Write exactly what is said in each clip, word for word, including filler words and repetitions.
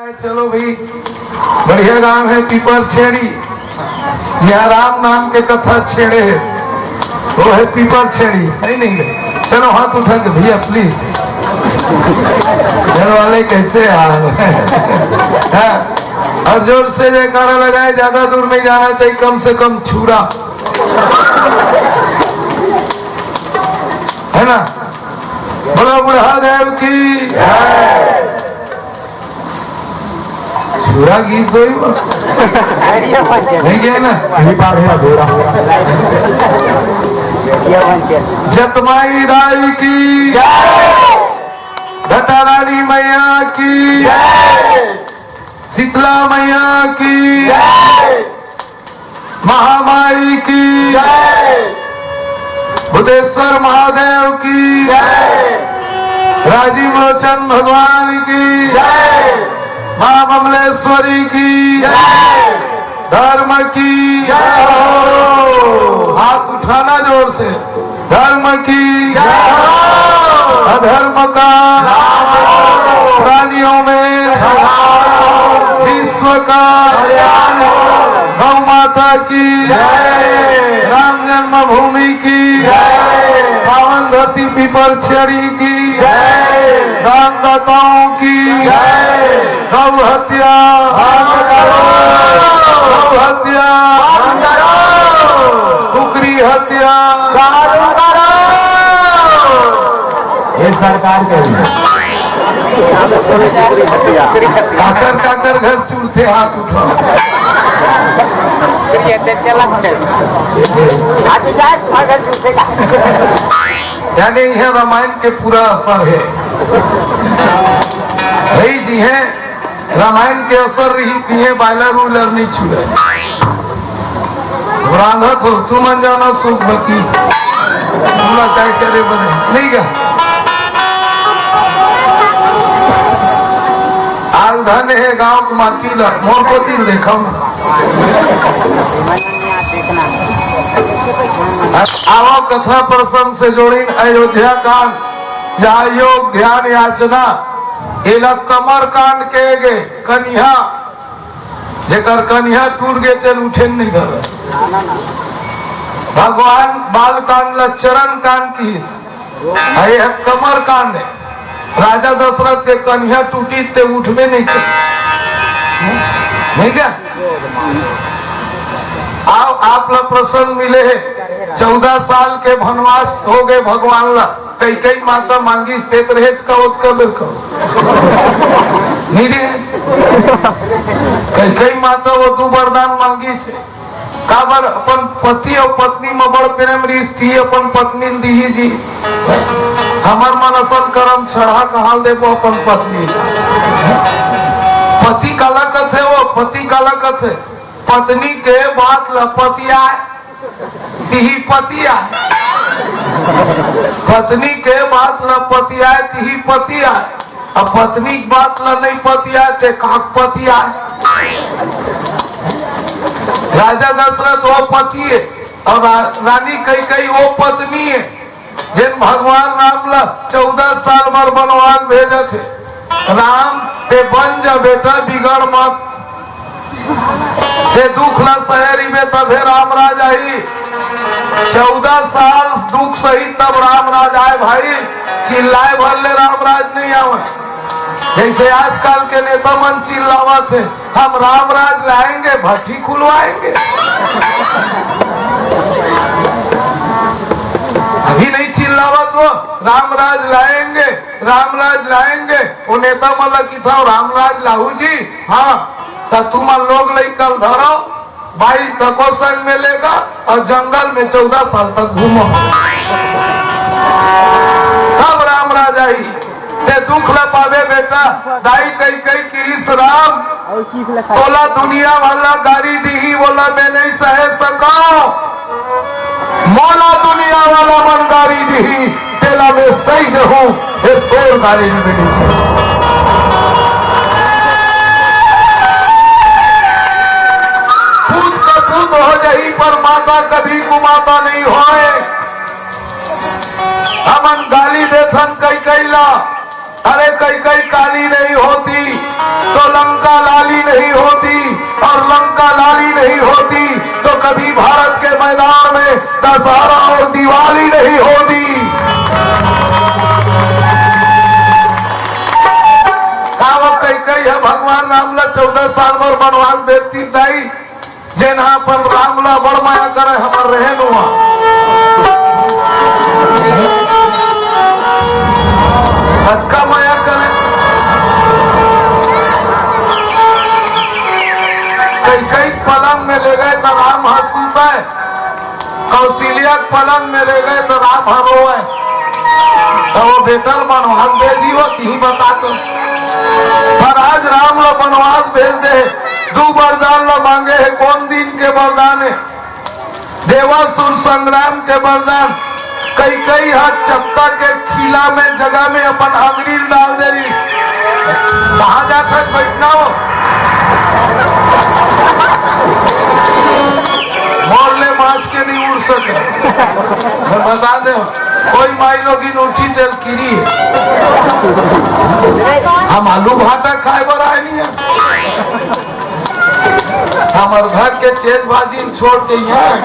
चलो भाई, बढ़िया गांव है पीपर छेड़ी, यहाँ राम नाम के कथा छेड़े है, वो है पीपर छेड़ी, है नहीं? चलो हाथ उठा के भैया प्लीज। घर वाले कैसे यार? हाँ, और जोर से जयकारा लगाए, ज्यादा दूर नहीं जाना चाहिए, कम से कम छुरा, है ना? बड़ा बुढ़ा देव की छुरा की सोई वो। नहीं गया ना? ये बात है, घोड़ा। जतमाई दाई की, घटारानी मैया की, शीतला मैया की, महामाई की, भूतेश्वर महादेव की, राजीव लोचन भगवान की, माँ बमलेश्वरी की, धर्म की जय हो। हाथ उठाना जोर से। धर्म की जय हो। अधर्म का नाश हो। प्राणियों में विश्व का कल्याण हो। गौ माता की जय। राम जन्मभूमि की जय। पावन धरती पीपर छड़ी की जय। दानदाताओं की जय। गौ हत्या बंद करो। गौ हत्या बंद करो। कुकरी हत्या चालू करो। ये सरकार के लिए। काकर काकर घर चूरथे, हाथ उठाओ। यानी यह रामायण के पूरा असर है भाई जी है। रामायण के असर रही, तिहे बायलर उलर नहीं छुए। रांधत हो, तुमन जाना सुखवती। तुमला काय करे बने, नहीं का? आज धन हे गांव के माटी ला, मोर कोती देखम। आवा कथा प्रसंग से जोड़िन अयोध्या कांड, या योग ध्यान याचना, एला कमर कांड के गे। कनिहा, जेकर कनिहा टूट गे, तेन उठे नहीं धरय। भगवान बाल कांड ला चरण कांड किहिस, अउ ये कमर कांड है। राजा दशरथ के कनिहा टूटी ते उठबे नहीं कर, नहीं क्या? आप, आप ला प्रसंग मिले है, चौदह साल के वनवास हो गए भगवान ला। कई कई माता मांगिस, ते तो रहेच का ओतका बेर का। नहीं रे। कई कई माता वो दू वरदान मांगिस। काबर अपन पति अउ पत्नी म बड़ प्रेम रिहिस, ती अपन पत्नी ल दिही जी। हमर मन असन करम छड़ा कहाल देबो अपन पत्नी ल। पति काला कथे वो, पति काला कथे? पत्नी के बात ल पतियाए। तिही पतिया। पत्नी के बात ल पतियाए, तिही पतिया। अब पत्नी के बात ल नहीं पतियाए, ते काक पतियाए। राजा दशरथ वो पति है, और रा-, रानी कैकेयी वो पत्नी है। जेन भगवान राम ला चौदह साल बर बनवास भेजत हे। राम, ते बन जा बेटा, बिगड़ मत। ते दुख ला सहे रहिबे, तभे राम राज आही। चौदह साल दुख सही, तब राम राज आए भाई। चिल्लाए भर ले राम राज नहीं आवे। जैसे आजकल के नेता मन चिल्लावत हे, हम राम राज लाएंगे, भट्टी खुलवाएंगे। अभी नहीं चिल्लावत वो, राम राज लाएंगे, राम राज लाएंगे। वो नेता मन ल किथव, राम राज लाहू जी, हाँ, त तुमन लोग लइका ल धरो, बाई तको संग में लेगा और जंगल में चौदह साल तक घूमो, तब राम राज आही। ते दुख ल पाबे बेटा, दाई कैकेयी किहिस राम, तोला दुनिया वाला गारी दिही, वोला मैं नहीं सहे सकव। मोला दुनिया वाला मन गारी दिही, तेला मैं सही जहूं, ये तोर गारी नहीं मिली से। पूत का पूत हो जाही, पर माता कभी कुमाता नहीं होए। हमन गाली देथन कैकेयी ला, अरे कैकेयी काली नहीं होती तो लंका का लाली नहीं होती और लंका लाली नहीं होती तो कभी भारत के मैदान में दशहरा और दिवाली नहीं होती। का वो कैकई ह भगवान राम ला चौदह साल बर बनवास भेजतिस दाई, जेन ह अपन राम ला बड़ मया करे, हमर रहे नुआ। अतका मया करे। कैकई पलंग में ले गए त राम ह सूते, कौशल्या के पलंग में ले गए त राम ह रोए। त वो बेटा ल बनवास भेजी हो, तिही बता तो। पर आज राम ला बनवास भेज दे, दू वरदान ला मांगे हे, कोन दिन के वरदान हे? देवासुर संग्राम के वरदान। कैकई ह चक्का के खीला में जगह में अपन अंगरी ल डाल दे रहिस। कहाँ जात हस, बैठना हो। मोर ले बाँच के नहीं उड़ सके। मैं बता दे, कोई माई लोगिन उठी तेल किरी हे। हम आलू भाटा खाए बर आए नहीं है। हमर घर के चेज भाजी छोड़ के यहाँ आए।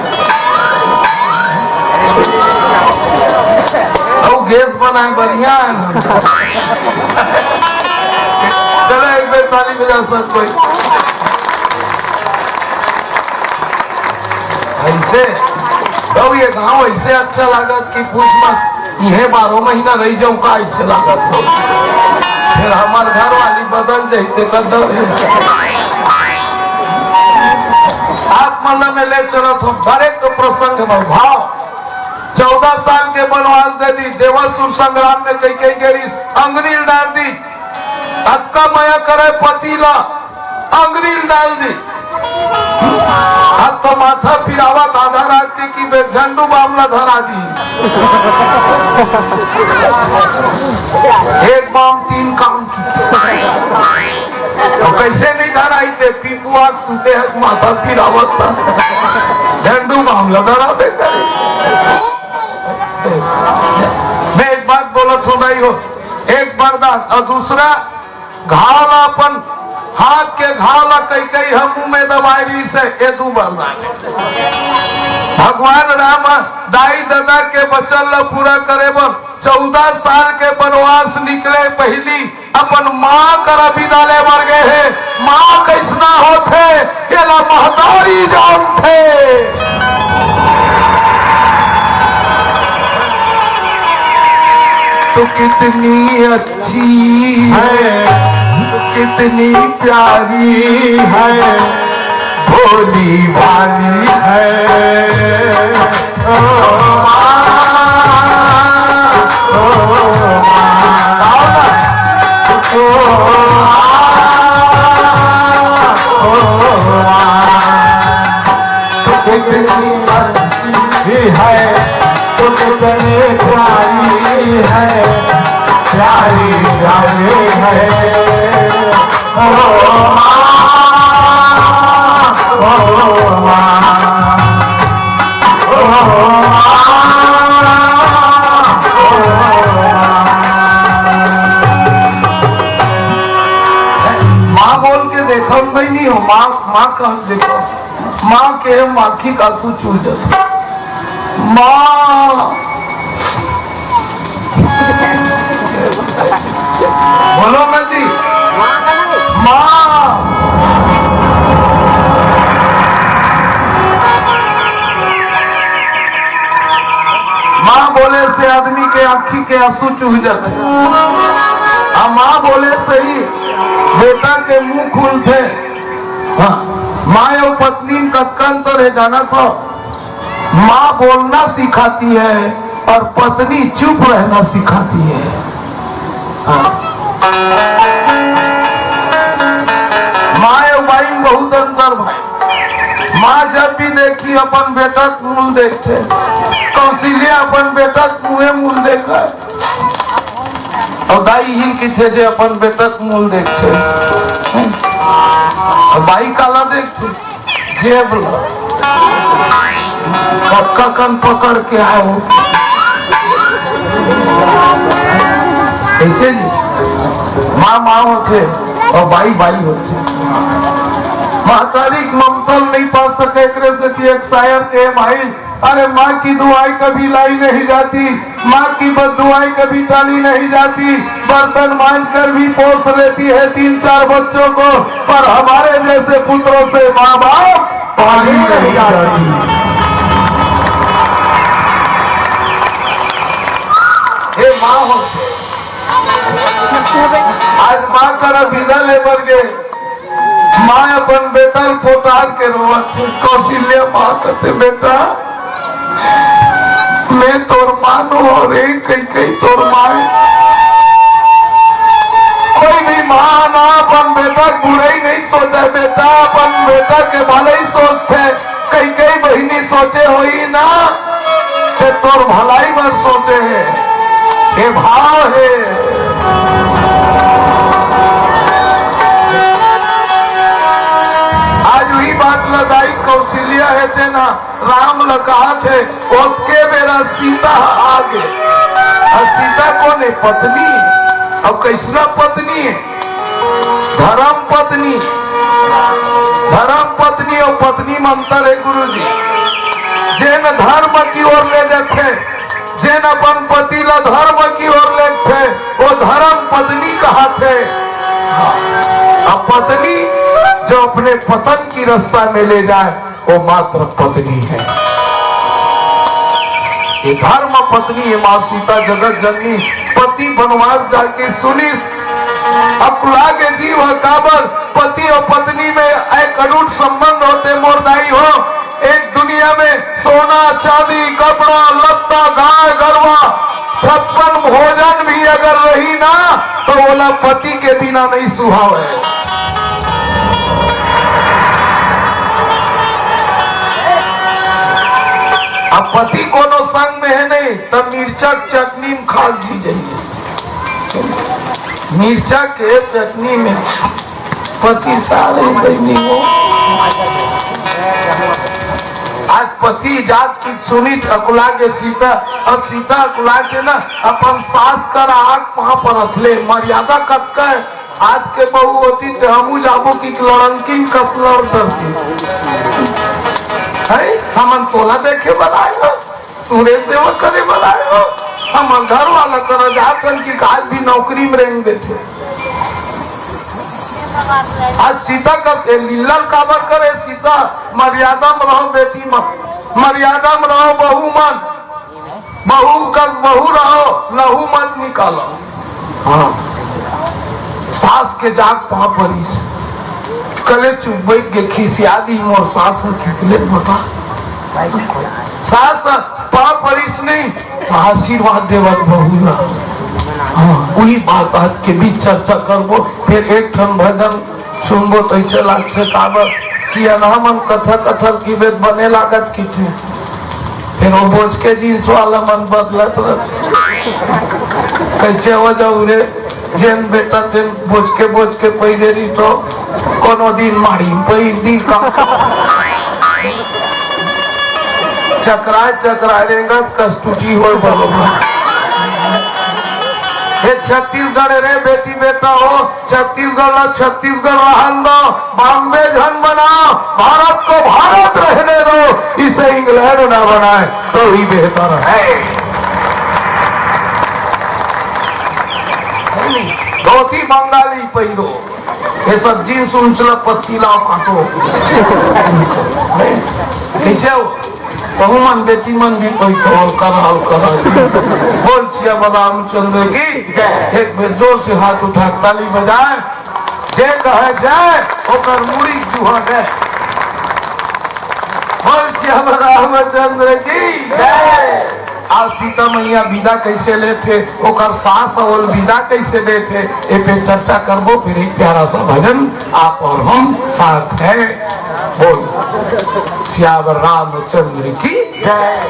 अउ गैस बनाए बढ़िया है ना। चलो एक बेर ताली बजाओ सब कोई। ऐसे, अउ ये गांव ऐसे अच्छा लागत कि पूछ मत। इहे बारह महीना रह जाऊं का, ऐसे लागत हो। फिर हमार घर वाली बदल जाई, तेकर डर हे। आप मन ला मैं ले चलत हूँ, हर एक प्रसंग में भाव। चौदह साल के बनवास दे दी, देवासुर संग्राम में कैकई गे रहिस, अंगरी ल डाल दी। अतका मया करे पति ला, अंगरी ल डाल दी। अब तो माथा पिरावत आधा रात के कि बे झंडू बाम ला धरा दी। एक बाम तीन काम की। अब कैसे नहीं धराई ते पीपुआ सुते है, माथा पिरावत था। झंडू बाम ला धरा बेटा। मैं एक बात बोलत हूँ भाई हो, एक वरदान और दूसरा घाव ला अपन हाथ के घाव ला कैकई ह मुंह में दबाए रहिस हे, ये दू वरदान हे। भगवान राम दाई ददा के वचन ला पूरा करे बर चौदह साल के बनवास निकले पहिली अपन माँ करा विदा ले बर गे हे। माँ कैसना होथे, एला महतारी जानथे। तू कितनी अच्छी है, तू कितनी प्यारी है, भोली भाली है। ओ माँ, ओ माँ, ओ माँ, ओ माँ, तू कितनी अच्छी है, तू कितनी प्यारी है, प्यारी, प्यारी है। ओ माँ, ओ माँ, ओ माँ, ओ माँ। माँ बोल के देखो, मैं नहीं हूँ, माँ, माँ कह देखो, माँ के आँखी का आंसू चूर जाते। माँ, बोलो ना जी, माँ। माँ बोले से आदमी के आँखी के आंसू चूह जाते, आ माँ बोले से ही बेटा के मुंह खुलथे। हाँ, माँ अउ पत्नी में कतका अंतर हे, जानत हो? माँ बोलना सिखाती है और पत्नी चुप रहना सिखाती है। हाँ। माँ अउ बाई में बहुत अंतर भाई। माँ जब भी देखी अपन बेटा के मुंह देखथे, कौशल्या अपन बेटा के मुंहे मुंह देखा। अउ दाई इहिन किथे जे अपन बेटा के मुंह देखथे। अउ बाई काला देखथे? जेब ला। कतका कन पकड़ के आए हो। ऐसे नहीं। माँ, माँ होथे। अउ बाई बाई होथे। महतारी के ममता ल नइ पा सके, एकरे सेती एक शायर के भाई, अरे माँ की दुआई कभी लाई नहीं जाती, माँ की बददुआई कभी टाली नहीं जाती। बर्तन मांज कर भी पोस लेती है तीन चार बच्चों को, पर हमारे जैसे पुत्रों से माँ बाप पाली नहीं जाती। हे माँ हो, आज माँ करा विदा ले बर गे, माँ अपन बेटा ल पोटार के रोवत हे। कौशल्या माँ कथे, "बेटा, मैं तोर माँ नो हो रे, कई कई तोर माँ।" कोई भी माँ ना अपन बेटा के बुराई नहीं सोचे, बेटा अपन बेटा के भलाई सोचथे। कई कई बहिनी सोचे होही ना, ते तोर भलाई बर सोचे हे। ये भाव हे। आज वही बात ल दाई कौशल्या हे, ते ना राम ल कहाथे, ओतके बेरा सीता ह आगे। अउ सीता कोन हे? पत्नी। अउ कइसना पत्नी हे? धर्म पत्नी। धर्म पत्नी अउ पत्नी म अंतर हे गुरुजी। जेन धर्म की ओर ले जाथे, जेन अपन पति ला धर्म की ओर लेगथे, वो धर्म पत्नी कहाथे। अउ पत्नी जो अपने पतन की रास्ता में ले जाए, वो मात्र पत्नी हे। ये धर्म पत्नी हे। माँ सीता जगत जननी पति बनवास जाके सुनिस, अकुला गे जीव ह काबर, पति अउ पत्नी में एक अटूट संबंध होथे मोर दाई हो। एक दुनिया में सोना, चांदी, कपड़ा, लत्ता, गाय, गरवा, छप्पन भोजन भी अगर रही ना, तो ओला पति के बिना नहीं सुहावे। अब पति कोनो संग में हे नहीं, त मिर्चा के चटनी में खा ली जाइए। मिर्चा के चटनी में पति सारे बहिनी हो। आज पति जात की सुनिस अकुला गे सीता, अउ सीता अकुला के ना अपन सास कर आग पाँव परत हे। मर्यादा कतका हे। आज के बहू होती ते हमू जाबो कि लड़नकिन कस लड़ डरती। हे, हमन तोला देखे बर आए हो, तोरे सेवा करे बर आए हो। हमर घर वाला करा जात हन कि आज भी नौकरी में रेंग देथे। आज सीता कस, ए लीला ल काबर करे सीता? मर्यादा में रहो बेटी मन, मर्यादा में रहो बहू मन, बहू कस बहू रहो, लहू मत निकालो। हाँ, सास के जाग पाँव परिस, कले चुप बइठ गे, खिसिया दी मोर सास ह, कि ले बता, सास पाँव परिस नहीं, त आशीर्वाद देवत बहू ला। हाँ, उही बात आज के बीच चर्चा करबो, फेर एक ठन भजन सुनबो त अइसे लागथे, काबर सियनहा मन कथा कथा किबे त बने लागत किथे। फेर वो बोच के जींस वाला मन बदलत रथे। कइसे हो जाऊ रे, जेन बेटा तेन बोच के, बोच के पहिरे रही तो कोनो दिन माड़ी पहिर दी का। चकराए चकराए रेंगत कस टूटी होय बरोबर। हे छत्तीसगढ़ रे बेटी बेटा हो, छत्तीसगढ़ ला छत्तीसगढ़ रहन दो, बॉम्बे झन बनाओ, भारत को भारत रहने दो, इसे इंग्लैंड ना बनाए तो ही बेहतर है। धोती बंगाली पहिरो, ये सब जींस उंस ला पत्ती लाओ काटो। कइसे हो? बहू मन, बेटी मन भी कोई तो हल्का ना हल्का ना। बोल सियावर रामचंद्र की। एक बेर जोर से हाथ उठा के ताली बजाए। जे कहे जय, ओकर मुड़ी जुहा गए। बोल सियावर रामचंद्र की जय। आज सीता मैया विदा कइसे लेथे, ओकर सास ओल विदा कइसे देथे, ए पे चर्चा करबो। फिर एक प्यारा सा भजन, आप और हम साथ हैं। बोल सियावर रामचंद्र की जय।